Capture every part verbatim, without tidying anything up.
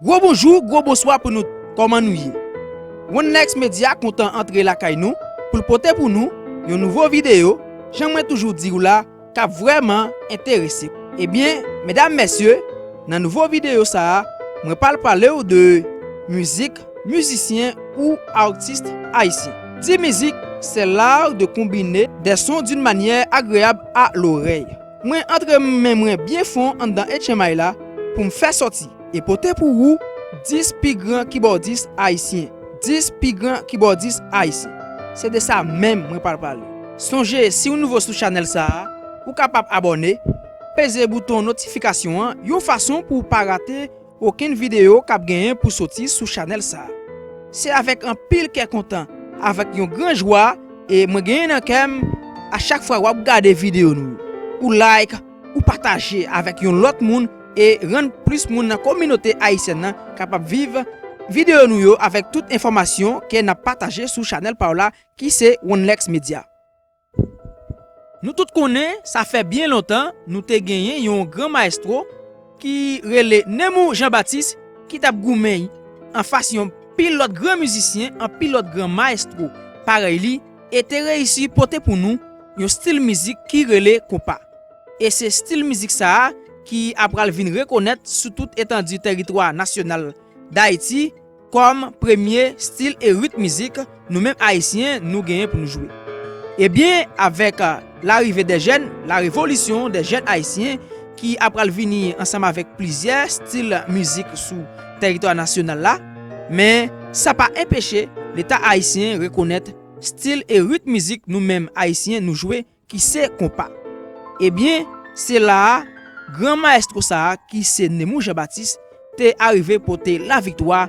Gwo bonjou, gwo bonswa pou nou. Kòman nou ye? One Lex Media kontan antre lakay nou pou l pote pou nou yon nouvo videyo, jan mwen toujou di w la, k ap vrèman enterese w. Ebyen, medam, mesye, nan nouvo videyo sa a, mwen pral pale w de mizik, mizisyen ou atis ayisyen. Di mizik, c'est l'art de combiner des sons d'une manière agréable à l'oreille. Mwen antre men mwen byen fon anndan H M I la pou m fè sòti e pote pou ou dis pi gran kibòdis ayisyen. Dis pi gran kibòdis ayisyen. Se de sa menm mwen pral pale. Sonje, si w nouvo sou chanèl sa a, ou kapab abòne, peze bouton notifikasyon an yon fason pou w pa rate okenn videyo k ap genyen pou soti sou chanèl sa a. Se avèk anpil kè kontan, avèk yon gran jwa, e mwen genyen nan kè m, a chak fwa w ap gade videyo nou yo, ou like, ou pataje avèk yon lòt moun e rann plis moun nan kominote ayisyèn nan kapab viv videyo nou yo avèk tout enfòmasyon ke n ap pataje sou chanèl pa w la ki se One Lex Media. Nou tout konnen, sa fè byen lontan, nou te genyen yon gran mayestwo ki rele Nemou Jean Baptiste ki t ap goumen anfas yon pil lòt gran mizisyen, anpil lòt gran mayestwo parèy li, e te reyisi pote pou nou yon stil mizik ki rele konpa. E se stil mizik sa a ki apral vin rekonèt sou tout etandi tèritwa nasyonal Dayiti kòm premye stil e rit mizik nou menm Ayisyen nou genyen pou nou jwe. Ebyen, avèk, a, larive dè jèn, la revolisyon dè jèn ayisyen ki apral vini ansanm avèk plizyè stil mizik sou tèritwa nasyonal la, men sa pa enpeche Leta ayisyen rekonèt stil e rit mizik nou menm Ayisyen nou jwe ki se konpa. Ebyen, se la a, gran mayestwo sa a, ki se Nemou Jean Baptiste, te arive pote laviktwa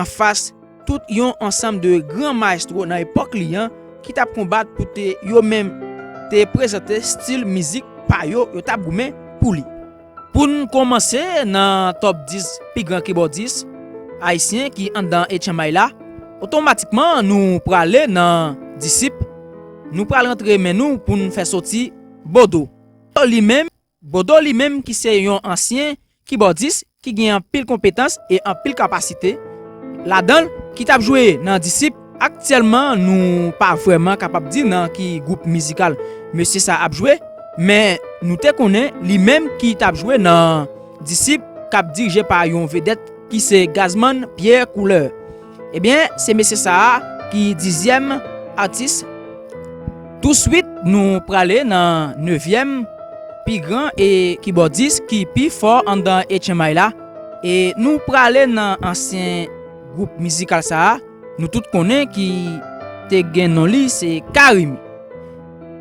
anfas tout yon ansanm de gran mayestwo nan epòk li an ki t ap konbat pou te yo menm te prezante stil mizik pa yo, yo t ap goumen pou li. Pou n kòmanse nan top dis pi gran kibòdis ayisyen ki anndan H M I la, otomatikman nou prale nan disip, nou pral rantre men nou pou n fè soti Bodo. Li menm, Bodo li menm ki se yon ansyen kibòdis ki gen anpil konpetans e anpil kapasite ladan l, ki t ap jwe nan disip. Aktyèlman, nou pa vrèman kapab di nan ki gwoup mizikal mesye sa ap jwe, men nou te konnen li menm ki t ap jwe nan disip k ap dirije pa yon vedèt ki se Gazman Pierre Couleur. Ebyen, se mesye sa a ki dizyèm atis. Touswit, nou prale nan nevyèm pi gran e kibòdis ki pi fò anndan H M I la. E nou prale nan ansyen gwoup mizikal sa a, nou tout konnen ki te gen non li se Carimi.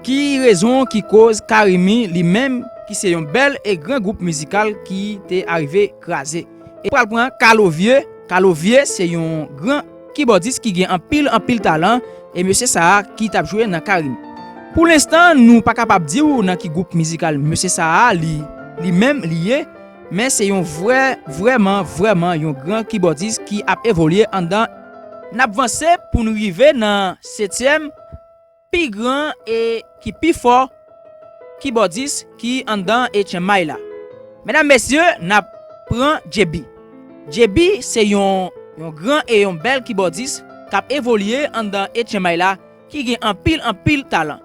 Ki rezon ki koz Carimi li menm ki se yon bèl e gran gwoup mizikal ki te arive kraze? E pral pran Kalovye. Kalovye se yon gran kibòdis ki gen anpil, anpil talan, e mesye sa a ki t ap jwe nan Carimi. Pou lenstan, nou pa kapab di w nan ki gwoup mizikal mesye sa a li, li menm li ye, men se yon vrè, vrèman, vrèman yon gran kibòdis ki ap evolye anndan. N ap vanse pou n rive nan setyèm pi gran e ki pi fò kibòdis ki anndan H M I la. Medam, mesye, n ap pran J B. J B se yon, yon gran e yon bèl kibòdis k ap evolye anndan H M I la, ki gen anpil, anpil talan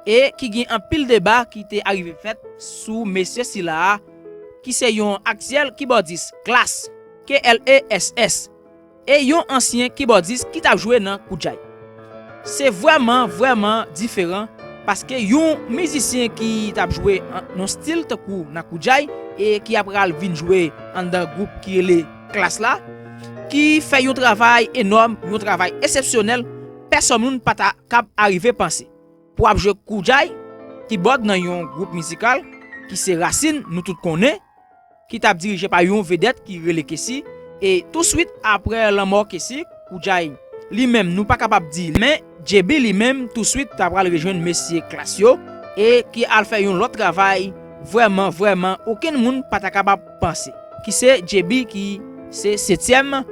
e ki gen anpil deba ki te arive fèt sou mesye sila a, ki se yon aktyèl kibòdis Klass, K L A S S, e yon ansyen kibòdis ki t ap jwe nan Koudjay. Se vrèman, vrèman diferan, paske yon mizisyen ki t ap jwe an, nan stil tankou nan Koudjay e ki ap pral vin jwe anndan gwoup ki rele Klass la, ki fè yon travay enòm, yon travay eksepsyonèl, pèsòn moun pa ta kab arive panse. Pou ap jwe Koudjay, kibòd nan yon gwoup mizikal ki se Rasin, nou tout konnen, ki t ap dirije pa yon vedèt ki rele Kessy, e touswit aprè lanmò Kessy, Koudjay li menm nou pa kapab di, men J B li menm touswit ta pral rejwenn mesye Klass yo, e ki al fè yon lòt travay vrèman, vrèman okenn moun pa ta kapab panse, ki se J B ki se setyèm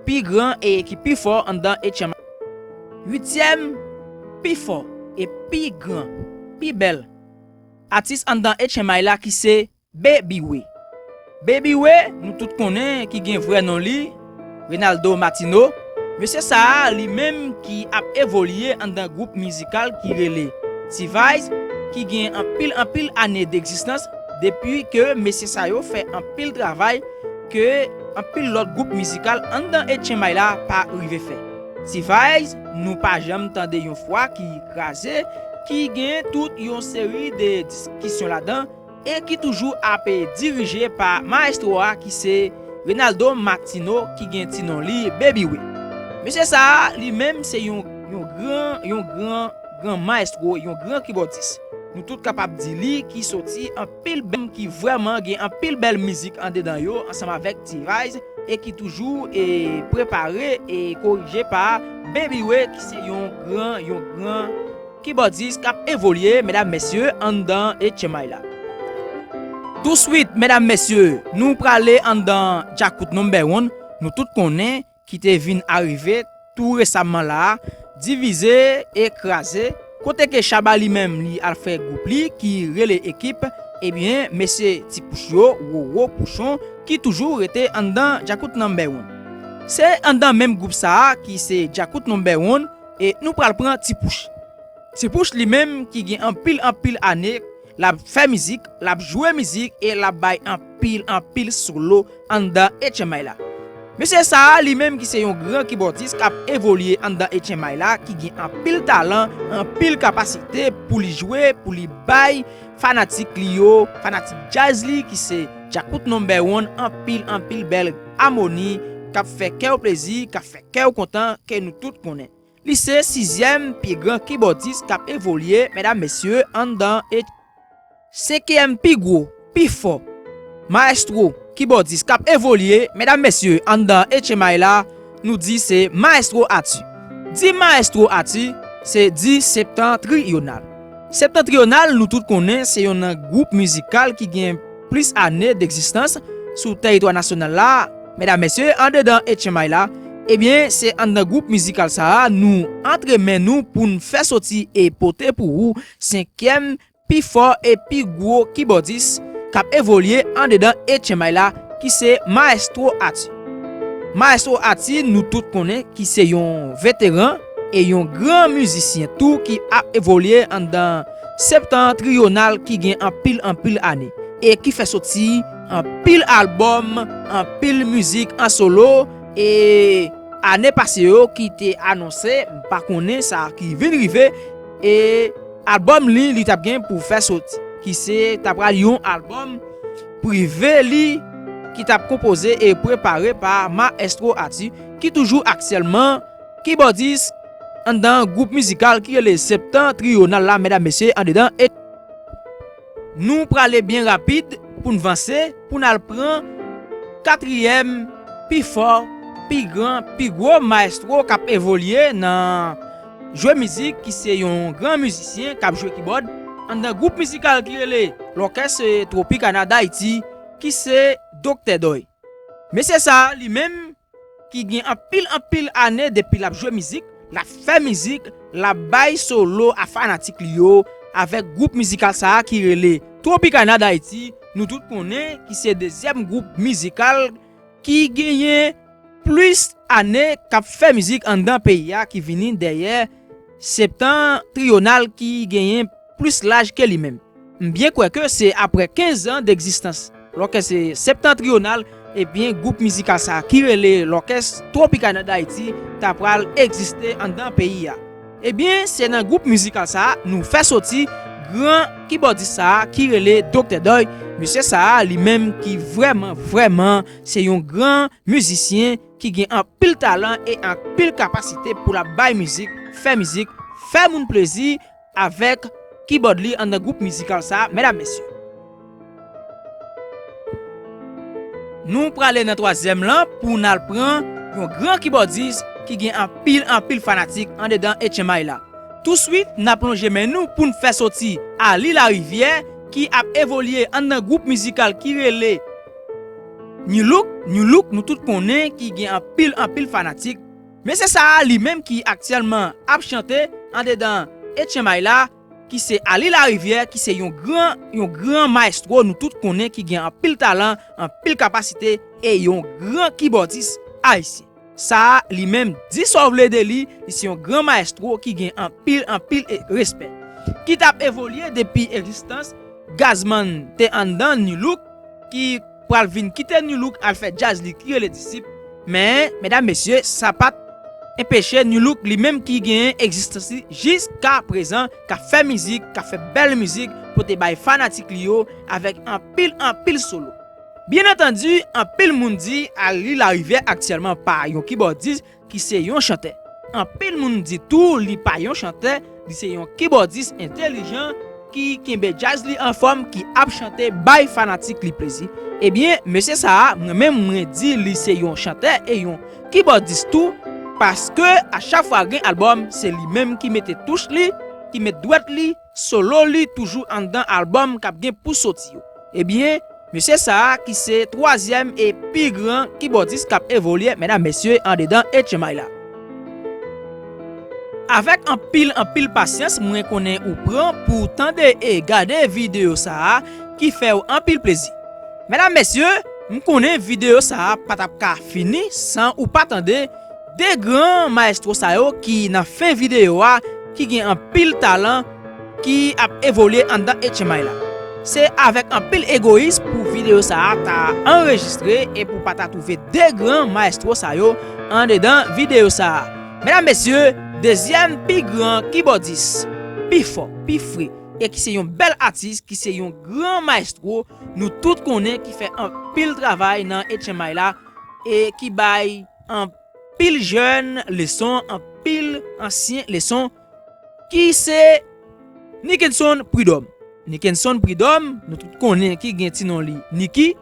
pi gran e ki pi fò anndan H M I. Uityèm pi fò e pi gran, pi bèl atis anndan H M I la ki se Baby Way. Baby Way, nou tout konnen ki gen vrè non li, Reynaldo Martino. Mesye sa a, li menm ki ap evolye anndan gwoup mizikal ki rele T-Vice, ki gen anpil, anpil ane degzistans, depi ke mesye sa yo fè anpil travay ke anpil lòt gwoup mizikal anndan H M I la pa rive fè. T-Vice, nou pa janm tande yon fwa ki kraze, ki gen tout yon seri de diskisyon ladan, e ki toujou ap dirije pa mayestwo a ki se Reynaldo Martino ki gen ti non li Baby Way. Mesye sa a, li menm se yon, yon gran, yon gran, gran mayestwo, yon gran kibòdis. Nou tout kapab di li ki soti anpil bèl, ki vrèman gen anpil bèl mizik andedan yo ansanm avèk T-Vice e ki toujou e prepare e korije pa Baby Way ki se yon gran, yon gran kibòdis k ap evolye, medam, mesye, anndan H M I la. Touswit, medam, mesye, nou prale anndan Djakout Number One, nou tout konnen ki te vin arive tou resaman la a, divize e kraze, kote ke Shabba li menm li al fè gwoup li ki rele Ekip, ebyen, mesye Ti Pouch yo, Roro, Pouchon, ki toujou rete anndan Djakout Number One. Se anndan menm gwoup sa a ki se Djakout Number One, e nou pral pran Ti Pouch. Ti Pouch li menm ki gen anpil, anpil ane, l ap fè mizik, l ap jwe mizik e l ap bay anpil, anpil solo anndan H M I la. Mesye sa a, li menm ki se yon gran kibòdis k ap evolye anndan H M I la, ki gen anpil talan, anpil kapasite pou li jwe, pou li bay fanatik li yo, fanatik djaz li, ki se Djakout Number One, anpil, anpil bèl amoni, k ap fè kè w plezi, k ap fè kè w kontan, ke nou tout konnen. Li se sizyèm pi gran kibòdis k ap evolye, medam, mesye, anndan H M I. Senkyèm pi gwo, pi fò mayestwo kibòdis k ap evolye, medam, mesye, anndan H M I la, nou di se Mayestwo Ati. Di Mayestwo Ati, se di Septantriyonal. Septantriyonal, nou tout konnen, se yonn nan gwoup mizikal ki gen plis ane degzistans sou tèritwa nasyonal la, medam, mesye, andedan H M I la. Ebyen, se anndan gwoup mizikal sa a nou antre men nou pou n fè soti e pote pou ou senkyèm pi fò e pi gwo kibòdis k ap evolye andedan H M I la, ki se Mayestwo Ati. Mayestwo Ati, nou tout konnen ki se yon veteran e yon gran mizisyen tou ki ap evolye anndan Septantriyonal ki gen anpil, anpil ane e ki fè soti anpil albòm, anpil mizik an solo e ane pase yo ki te anonse, m pa konnen sa ki vin rive, e albòm li, li t ap gen pou fè soti, ki se ta pral yon albòm prive li, ki t ap konpoze e prepare pa Mayestwo Ati, ki toujou aktyèlman kibòdis anndan gwoup mizikal ki rele Septantriyonal la, medam, mesye, andedan. E nou prale byen rapid pou n vanse, pou n al pran katriyèm pi fò, pi gran, pi gwo mayestwo k ap evolye nan jwe mizik, ki se yon gran mizisyen k ap jwe kibòd anndan gwoup mizikal ki rele Lòkès Tropicana d'Haïti, ki se Doktè Dòy. Mesye sa a, li menm, ki gen anpil, anpil ane depi l ap jwe mizik, l ap fè mizik, l ap bay solo a fanatik li yo avèk gwoup mizikal sa a ki rele Tropicana d'Haïti, nou tout konnen ki se dezyèm gwoup mizikal ki genyen plis ane k ap fè mizik anndan peyi a, ki vini dèyè Septantriyonal ki genyen plis laj ke li menm. M byen kwè ke se aprè kenz an degzistans, lòkè se Septantriyonal, ebyen, gwoup mizikal sa a ki rele Lòkès Tropicana d'Haïti ta pral egziste anndan peyi a. Ebyen, se nan gwoup mizikal sa a nou fè soti gran kibòdis sa a ki rele Doktè Dòy. Mesye sa a, li menm ki vrèman, vrèman, se yon gran mizisyen ki gen anpil talan e anpil kapasite pou l ap bay mizik, fè mizik, fè moun plezi avèk kibòd li anndan gwoup mizikal sa a, medam, mesye. Nou prale nan twazyèm lan pou n al pran yon gran kibòdis ki gen anpil, anpil fanatik andedan H M I la. Touswit, n ap lonje men nou pou n fè soti Ali Larivière, ki ap evolye anndan gwoup mizikal ki rele New Look. New Look, nou tout konnen ki gen anpil, anpil fanatik. Mesye sa a, li menm ki aktyèlman ap chante andedan H M I la, ki se Ali Larivière, ki se yon gran, yon gran mayestwo nou tout konnen, ki gen anpil talan, anpil kapasite, e yon gran kibòdis ayisyen. Sa a, li menm, di sa w vle de li, li se yon gran mayestwo ki gen anpil, anpil e-, respè. Ki t ap evolye depi egzistans Gazman te anndan Nu Look, ki pral vin kite Nu Look al fè djaz li ki rele Disip. Men, medam, mesye, sa pa t enpeche Nu Look li menm ki genyen egzistans li jiska prezan, k ap fè mizik, k ap fè bèl mizik, pote bay fanatik li yo avèk anpil, anpil solo. Byen antandi, anpil moun di Ali Larivière aktyèlman pa yon kibòdis, ki se yon chantè. Anpil moun di tou li pa yon chantè, li se yon kibòdis entèlijan ki kenbe djaz li anfòm, ki ap chante bay fanatik li plezi. Ebyen, mesye sa a, mwen menm mwen di li se yon chantè e yon kibòdis tou, paske a chak fwa gen albòm, se li menm ki mete touch li, ki met dwèt li, solo li toujou anndan albòm k ap gen pou soti yo. Ebyen, mesye sa a ki se twazyèm e pi gran kibòdis k ap evolye, medam, mesye, andedan H M I la. Avèk anpil, anpil pasyans, mwen konnen ou pran pou tande e gade videyo sa a ki fè w anpil plezi. Medam, mesye, m konnen videyo sa a pa t ap ka fini san ou pa tande de gran mayestwo sa yo ki nan fen videyo a, ki gen anpil talan, ki ap evolye anndan H M I la. Se avèk anpil egoyis pou videyo sa a ta anrejistre e pou pa ta twouve de gran mayestwo sa yo andedan videyo sa a. Medam, mesye, dezyèm pi gran kibòdis, pi fò, pi fre, e ki se yon bèl atis, ki se yon gran mayestwo, nou tout konnen, ki fè anpil travay nan H M I la, e ki bay anpil jèn leson, anpil ansyen leson, ki se Nickenson Prud'homme. Nickenson Prud'homme, nou tout konnen ki gen ti non li Nicky.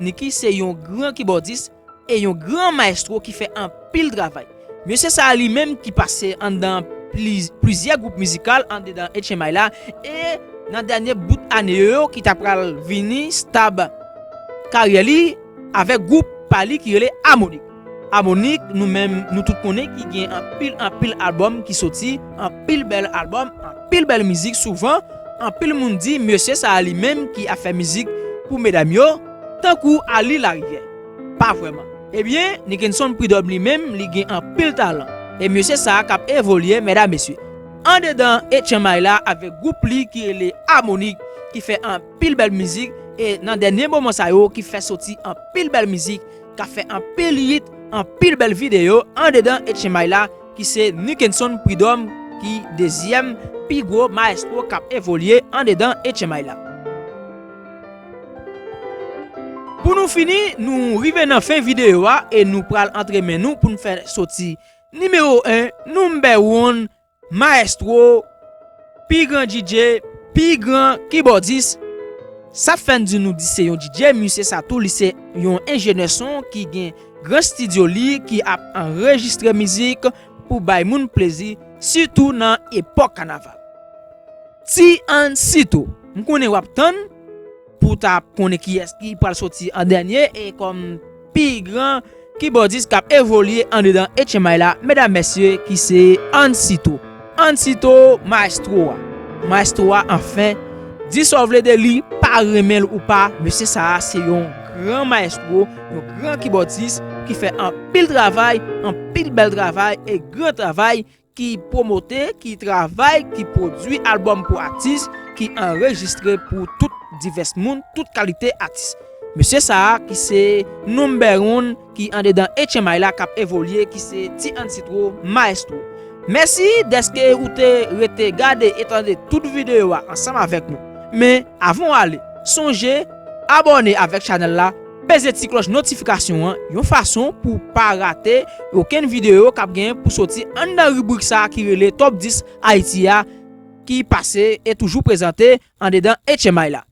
Nicky se yon gran kibòdis e yon gran mayestwo ki fè anpil travay. Mesye sa a li menm ki pase anndan pliz-, plizyè gwoup mizikal andedan H M I la, e nan dènye bout ane yo, ki ta pral vini stab karyè li avèk gwoup pa li ki rele Harmonik. Harmonik, nou menm, nou tout konnen ki gen anpil, anpil albòm ki soti, anpil bèl albòm, anpil bèl mizik. Souvan, anpil moun di mesye sa a li menm ki ap fè mizik pou medam yo, tankou Ali Larivière. Pa vrèman. Ebyen, Nickenson Prud'homme li menm, li gen anpil talan. E mesye sa a k ap evolye, medam, mesye, andedan H M I la avèk gwoup li ki rele Harmonik, ki fè anpil bèl mizik, e nan dènye moman sa yo ki fè soti anpil bèl mizik, k ap fè anpil hit, anpil bèl videyo andedan H M I la, ki se Nickenson Prud'homme, ki dezyèm pi gwo mayestwo k ap evolye andedan H M I la. Pou nou fini, nou rive nan fen videyo a e nou pral antre men nou pou n fè soti nimewo en, number one, mayestwo, pi gran D J, pi gran kibòdis. Sa fè n di nou di se yon D J, misye sa tou, li se yon enjenyè son ki gen gran estidyo li, ki ap anrejistre mizik pou bay moun plezi, sitou nan epòk kanaval. T N C tou, m konnen w ap tann pou w ta konnen kiyès ki pral soti an dènye e kòm pi gran kibòdis k ap evolye andedan H M I la, medam, mesye, ki se Ansito. Ansito, mayestwo a. Mayestwo a, anfen, di sa w vle de li, pa renmen l ou pa, mesye sa a se yon gran mayestwo, yon gran kibòdis ki fè anpil travay, anpil bèl travay e gran travay ki pwomote, ki travay, ki pwodui albòm pou atis, ki anrejistre pou tout divès moun, tout kalite atis. Mesye sa a ki se number one ki andedan H M I la k ap evolye, ki se T N C Tro Maestro. Mèsi dèske ou te rete gade e tande tout videyo a ansanm avèk nou. Men, avan w ale, sonje abòne avèk chanèl la, peze ti klòch notifikasyon an, yon fason pou w pa rate okenn videyo k ap gen pou soti anndan ribrik sa a ki rele Top dis Ayiti a, ki pase e toujou prezante andedan H M I la.